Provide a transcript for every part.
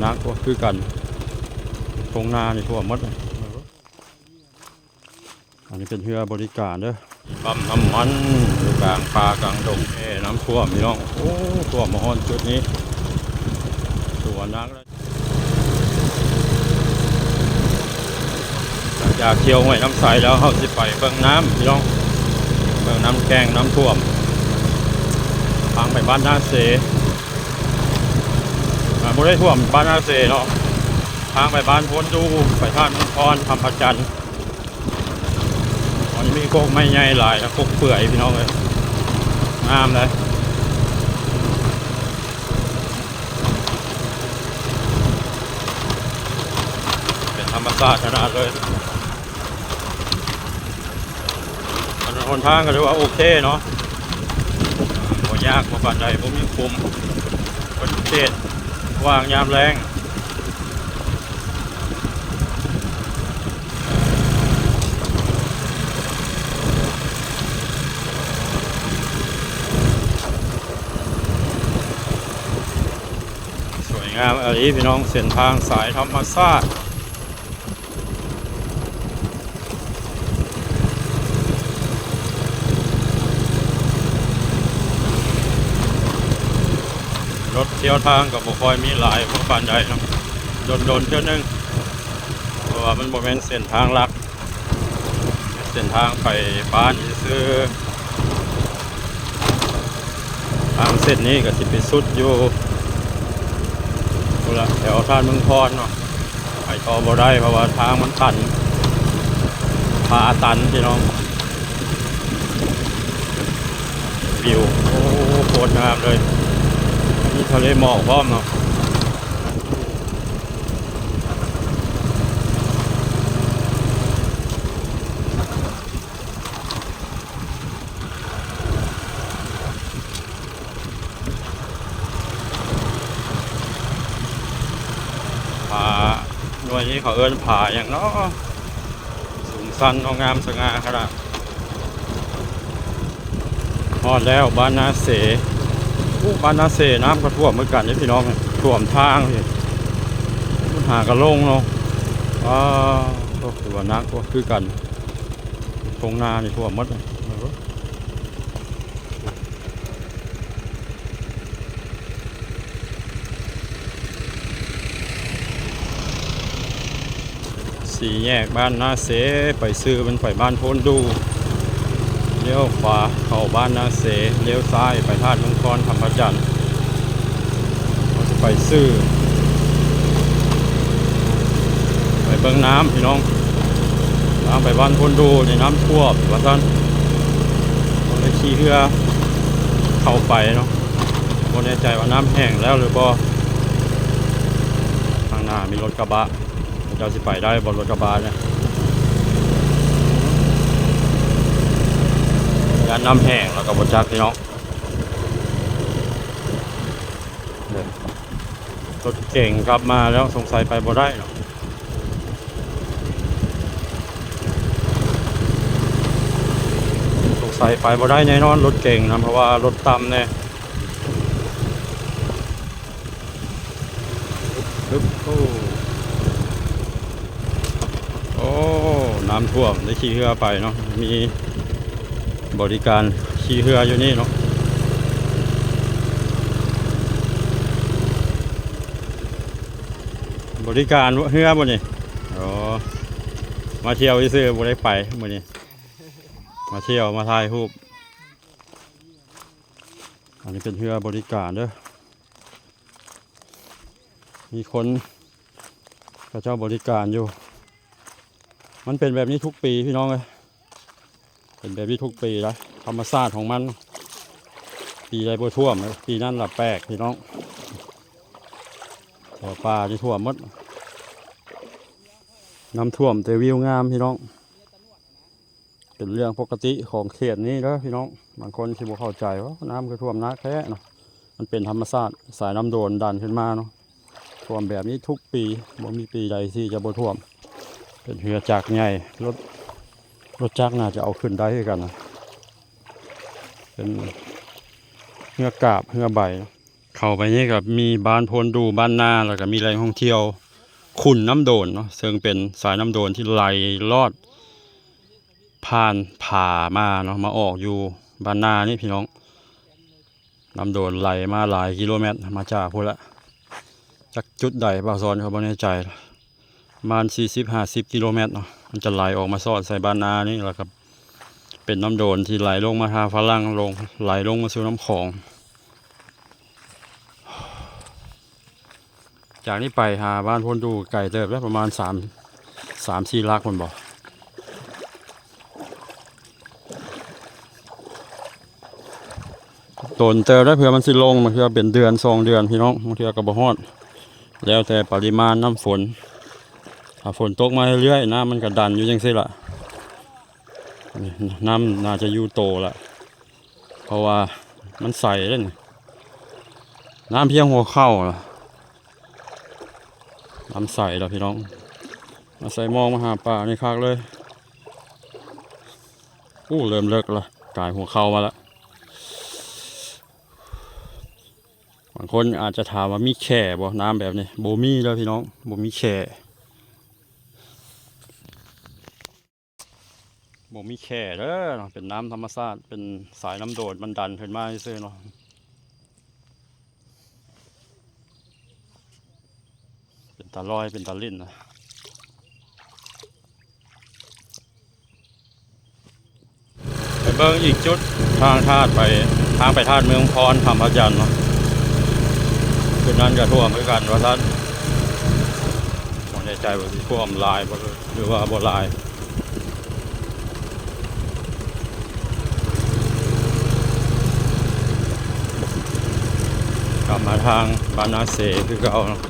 ໜັກກວ່າຄືກັນ ທົ່ງນານີ້ຖ້ວມໝົດ. ອັນນີ້ເປັນເຮືອບໍລິການເດີ ປ້ຳນ້ຳມັນຢູ່ກາງປ່າກາງດົງ ແອນ້ຳຖ້ວມພີ່ນ້ອງ. ໂອ້ ຖ້ວມມາຮອດຈຸດນີ້ ຖືວ່າໜັກແລ້ວ. ຈາກທ່ຽວຫ້ວຍນ້ຳໃສແລ້ວ ເຮົາຊິໄປເບິ່ງນ້ຳພີ່ນ້ອງ ເບິ່ງນ້ຳແຂ້ງນ້ຳຖ້ວມ ທາງໄປບ້ານນາເຊ. ອ່າ ບໍ່ໄດ້ຖ້ວມບ້ານນາເຊເນາະ ທາງໄປບ້ານໂພນດູ ໄປທ່າເມືອງຄອນ ຄຳພະຈັນ. ອັນນີ້ມີກົກໄມ້ໃຫຍ່ຫຼາຍ ແລ້ວກົກເປື່ອຍພີ່ນ້ອງເອີຍ ງາມເລີຍ ເປັນທຳມະຊາດຂະໜາດເລີຍ. ຖະໜົນຫົນທາງກໍຖືວ່າໂອເຄເນາະ ບໍ່ຍາກບໍ່ປານໃດ ບໍ່ມີຂຸມ ເປັນເຂດກວ້າງຍາມແລ້ງ. ສວຍງາມອີ່ຫຼີພີ່ນ້ອງ ເສັ້ນທາງສາຍທຳມະຊາດ. ລົດທ່ຽວທາງກໍບໍ່ຄ່ອຍມີຫຼາຍພໍປານໃດເນາະ ດົນໆເທື່ອໜຶ່ງ ເພາະວ່າມັນບໍ່ແມ່ນເສັ້ນທາງຫຼັກ ເປັນເສັ້ນທາງໄປບ້ານຊື່ໆ. ທາງເສັ້ນນີ້ກໍຊິໄປສຸດຢູ່ພຸ້ນລະ ແຖວທ່າເມືອງຄອນເນາະ ໄປຕໍ່ບໍ່ໄດ້ ເພາະວ່າທາງມັນຕັນ ຜາຕັນພີ່ນ້ອງ. ວິວ ໂອ້ ໂຄດງາມເລີຍ ມີທະເລໝອກພ້ອມເນາະ. ຜາ ໜ່ວຍນີ້ເຂົາເອີ້ນຜາຫຍັງເນາະ? ສູງຊັນເນາະ ງາມສະຫງ່າຂະໜາດ. ຮອດແລ້ວບ້ານນາເສ. ໂອ້ ບ້ານນາເສນ້ຳກໍຖ້ວມເໝືອນກັນເດ້ພີ່ນ້ອງ ຖ້ວມທາງນີ້ ຫາກະລົງເນາະ. ອ້າ ໂອ້ ຖືວ່າໜັກກວ່າຄືກັນ ທົ່ງນານີ້ຖ້ວມໝົດ. ສີ່ແຍກບ້ານນາເສ ໄປຊື່ມັນໄປບ້ານໂພນດູ ລ້ຽວຂວາເຂົ້າບ້ານນາເສ ລ້ຽວຊ້າຍໄປທາດເມືອງຄອນ ຄຳພະຈັນ. ເຮົາຈະໄປຊື່ ໄປເບິ່ງນ້ຳພີ່ນ້ອງ ທາງໄປບ້ານໂພນດູນີ້ນ້ຳຖ້ວມວ່າຊັ້ນ ຕ້ອງໄດ້ຂີ່ເຮືອເຂົ້າໄປເນາະ. ບໍ່ແນ່ໃຈວ່ານ້ຳແຫ້ງແລ້ວຫຼືບໍ່. ທາງໜ້າມີລົດກະບະ ເຂົາເຈົ້າຊິໄປໄດ້ບໍ່ລົດກະບະນີ້? ຢ້ານນ້ຳແຫ້ງແລ້ວກໍບໍ່ຈັກພີ່ນ້ອງ. ລົດເກັງກັບມາແລ້ວ ສົງໄສໄປບໍ່ໄດ້ເນາະ. ສົງໄສໄປບໍ່ໄດ້ແນ່ນອນ ລົດເກັງນະ ເພາະວ່າລົດຕ່ຳແນ່. ໂອ້ ໂອ້ ນ້ຳຖ້ວມ ໄດ້ຂີ່ເຮືອໄປເນາະ ມີບໍລິການຂີ່ເຮືອຢູ່ນີ້ເນາະ. ບໍລິການເຮືອບໍ່ນີ້? ອໍ ມາທ່ຽວຊື່ໆ ບໍ່ໄດ້ໄປມື້ນີ້ ມາທ່ຽວ ມາຖ່າຍຮູບ. ອັນນີ້ເປັນເຮືອບໍລິການເດີ ມີຄົນເຂົາເຈົ້າບໍລິການຢູ່. ມັນເປັນແບບນີ້ທຸກປີພີ່ນ້ອງເອີຍ ເປັນແບບນີ້ທຸກປີລະ ທຳມະຊາດຂອງມັນ. ປີໃດບໍ່ຖ້ວມ ປີນັ້ນລະແປກພີ່ນ້ອງ. ທົ່ວປ່ານີ້ຖ້ວມໝົດ ນ້ຳຖ້ວມແຕ່ວິວງາມພີ່ນ້ອງ. ເປັນເລື່ອງປົກກະຕິຂອງເຂດນີ້ເດີພີ່ນ້ອງ. ບາງຄົນຊິບໍ່ເຂົ້າໃຈວ່າ ໂອ້ ນ້ຳຄືຖ້ວມໜັກແທ້ເນາະ. ມັນເປັນທຳມະຊາດ ສາຍນ້ຳໂດນດັນຂຶ້ນມາເນາະ. ຖ້ວມແບບນີ້ທຸກປີ ບໍ່ມີປີໃດທີ່ຈະບໍ່ຖ້ວມ. ເປັນເຮືອຈັກໃຫຍ່ ລົດ ລົດຈັກໜ້າຈະເອົາຂຶ້ນໄດ້ຄືກັນນະ. ເປັນເຮືອກາບ ເຮືອໃບ. ເຂົ້າໄປນີ້ກໍມີບ້ານໂພນດູ ບ້ານນາ ແລ້ວກໍມີແຫຼ່ງທ່ອງທ່ຽວຂຸນນ້ຳໂດນເນາະ ເຊິ່ງເປັນສາຍນ້ຳໂດນທີ່ໄຫຼລອດຜ່ານຜາມາເນາະ ມາອອກຢູ່ບ້ານນານີ້ພີ່ນ້ອງ. ນ້ຳໂດນໄຫຼມາຫຼາຍກິໂລແມັດ ມາຈາກພຸ້ນລະ ຈັກຈຸດໃດ ບ່າວສອນກໍບໍ່ແນ່ໃຈ ປະມານສີ່ສິບ ຫ້າສິບກິໂລແມັດເນາະ ມັນຈະໄຫຼອອກມາຊອດໃສ່ບ້ານນານີ້ ແລ້ວກໍເປັນນ້ຳໂດນທີ່ໄຫຼລົງມາທາງຝຣັ່ງ ລົງ ໄຫຼລົງມາສູ່ນ້ຳຂອງ. ຈາກນີ້ໄປຫາບ້ານໂພນດູໄກເຕີບເດ້ ປະມານສາມ ສາມສີ່ຫຼັກພຸ້ນບໍ ດົນເຕີບໄດ້ ເພື່ອມັນຊິລົງ ບາງເທື່ອເປັນເດືອນສອງເດືອນພີ່ນ້ອງ ບາງເທື່ອກໍບໍ່ຮອດ ແລ້ວແຕ່ປະລິມານນ້ຳຝົນ. ຖ້າຝົນຕົກມາເລື້ອຍໆ ນ້ຳມັນກໍດັນຢູ່ຈັ່ງຊີ້ລະ ນີ້ ນ້ຳໜ້າຈະຢູ່ໂຕລະ ເພາະວ່າມັນໃສເດ້ນີ້ ນ້ຳພຽງຫົວເຂົ່າລະ ນ້ຳໃສລະພີ່ນ້ອງ. ມາໃສ່ມອງມາຫາປານີ້ຄັກເລີຍ. ໂອ້ ເລີ່ມເລິກລະ ກາຍຫົວເຂົ່າມາລະ. ບາງຄົນອາດຈະຖາມວ່າມີແຂ້ບໍ່ ນ້ຳແບບນີ້? ບໍ່ມີເດີພີ່ນ້ອງ ບໍ່ມີແຂ້. ບໍ່ມີແຂ້ເດີເນາະ ເປັນນ້ຳທຳມະຊາດ ເປັນສາຍນ້ຳໂດນ ມັນດັນຂຶ້ນມາຊື່ໆເນາະ. ເປັນຕາລອຍ ເປັນຕາຫຼິ້ນນະ. ໄປເບິ່ງອີກຈຸດ ທາງທາດໄປ ທາງໄປທາດເມືອງພອນ ຖ້ຳພະຈັນເນາະ. ຈຸດນັ້ນກໍຖ້ວມຄືກັນວ່າຊັ້ນ ບໍ່ແນ່ໃຈວ່າຊິຖ້ວມຫຼາຍບໍ່ ຫຼືວ່າບໍ່ຫຼາຍ. ກັບມາທາງບ້ານນາເສຄືເກົ່າເນາະ.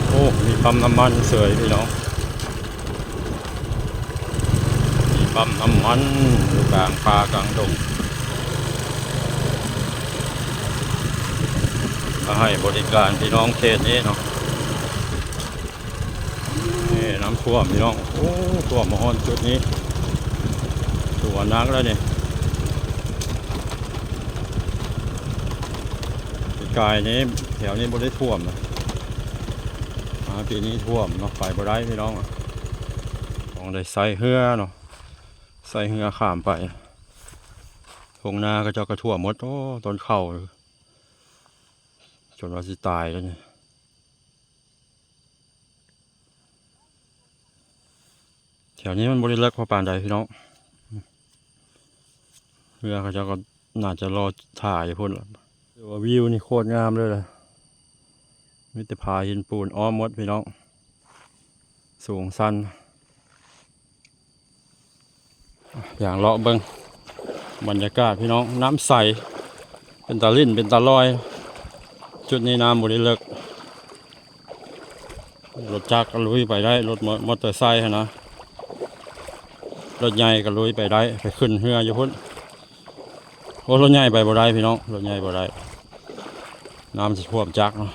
ໂອ້ ມີປ້ຳນ້ຳມັນເສີຍພີ່ນ້ອງ. ມີປ້ຳນ້ຳມັນຢູ່ກາງປ່າກາງດົງ ມາໃຫ້ບໍລິການພີ່ນ້ອງເຂດນີ້ເນາະ. ນີ້ນ້ຳຖ້ວມພີ່ນ້ອງ. ໂອ້ ຖ້ວມມາຮອດຈຸດນີ້ ຖືວ່າໜັກແລ້ວນີ້. ປີກາຍນີ້ແຖວນີ້ບໍ່ໄດ້ຖ້ວມນະ ມາປີນີ້ຖ້ວມເນາະ ໄປບໍ່ໄດ້ພີ່ນ້ອງ. ຕ້ອງໄດ້ໃຊ້ເຮືອເນາະ ໃຊ້ເຮືອຂ້າມໄປ. ທົ່ງນາເຂົາເຈົ້າກໍຖ້ວມໝົດ. ໂອ້ ຕົ້ນເຂົ້າ ຈົນວ່າຊິຕາຍແລ້ວນີ້. ແຖວນີ້ມັນບໍ່ໄດ້ເລິກພໍປານໃດພີ່ນ້ອງ. ເຮືອເຂົາເຈົ້າກໍໜ້າຈະລໍຖ້າຢູ່ພຸ້ນລະ. ແຕ່ວ່າວິວນີ້ໂຄດງາມເລີຍລະ ມີແຕ່ຜາຫີນປູນອ້ອມໝົດພີ່ນ້ອງ ສູງຊັນ. ຍ່າງເລາະເບິ່ງບັນຍາກາດພີ່ນ້ອງ. ນ້ຳໃສ ເປັນຕາຫຼິ້ນ ເປັນຕາລອຍ. ຈຸດນີ້ນ້ຳບໍ່ໄດ້ເລິກ. ລົດຈັກກໍລຸຍໄປໄດ້ ລົດມໍ ມໍເຕີໄຊຫັ້ນນະ. ລົດໃຫຍ່ກໍລຸຍໄປໄດ້ ໄປຂຶ້ນເຮືອຢູ່ພຸ້ນ. ໂອ້ ລົດໃຫຍ່ໄປບໍ່ໄດ້ພີ່ນ້ອງ ລົດໃຫຍ່ບໍ່ໄດ້ ນ້ຳຊິຖ້ວມຈັກເນາະ.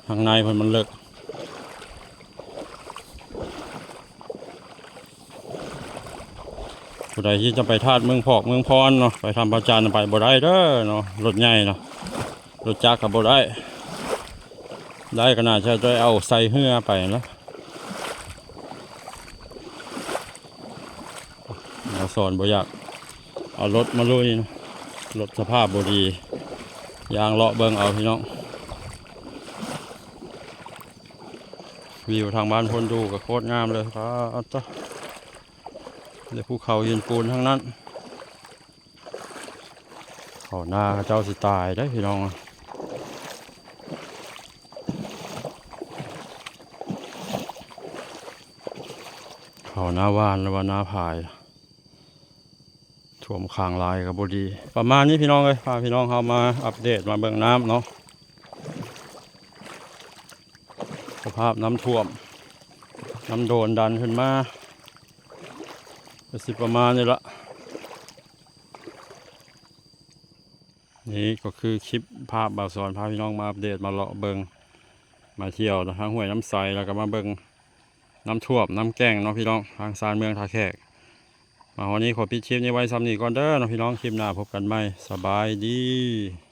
ທາງໃນເພິ່ນມັນເລິກ. ຜູ້ໃດທີ່ຈະໄປທາດເມືອງພອກເມືອງພອນເນາະ ໄປທຳພະຈັນ ໄປບໍ່ໄດ້ເດີເນາະ ລົດໃຫຍ່ເນາະ. ລົດຈັກກໍບໍ່ໄດ້ ໄດ້ກໍໜ້າຈະໄດ້ເອົາໃສ່ເຮືອໄປນະ. ບ່າວສອນບໍ່ຢາກເອົາລົດມາລຸຍເນາະ ລົດສະພາບບໍ່ດີ. ຍ່າງເລາະເບິ່ງເອົາພີ່ນ້ອງ. ວິວທາງບ້ານໂພນດູກໍໂຄດງາມເລີຍ. ປາດໂທ້ ມີແຕ່ພູເຂົາຫີນປູນທັງນັ້ນ. ເຂົ້ານາເຂົາເຈົ້າຊິຕາຍເດ້ພີ່ນ້ອງ. ເຂົ້ານາຫວ່ານ ຫຼືວ່ານາຜາຍ ຖ້ວມຂັງຫຼາຍກໍບໍ່ດີ. ປະມານນີ້ພີ່ນ້ອງເອີຍ ພາພີ່ນ້ອງເຮົາມາອັບເດດ ມາເບິ່ງນ້ຳເນາະ. ສະພາບນ້ຳຖ້ວມ ນ້ຳໂດນດັນຂຶ້ນມາ ກໍຊິປະມານນີ້ລະ. ນີ້ກໍຄືຄລິບພາບບ່າວສອນພາພີ່ນ້ອງມາອັບເດດ ມາເລາະເບິ່ງ ມາທ່ຽວທາງຫ້ວຍນ້ຳໃສ ແລ້ວກໍມາເບິ່ງນ້ຳຖ້ວມນ້ຳແກ້ງເນາະພີ່ນ້ອງ ທາງຊານເມືອງທ່າແຂກ. ມາຮອດນີ້ຂໍປິດຄລິບນີ້ໄວ້ຊ່ຳນີ້ກ່ອນເດີເນາະພີ່ນ້ອງ ຄລິບໜ້າພົບກັນໃໝ່ ສະບາຍດີ.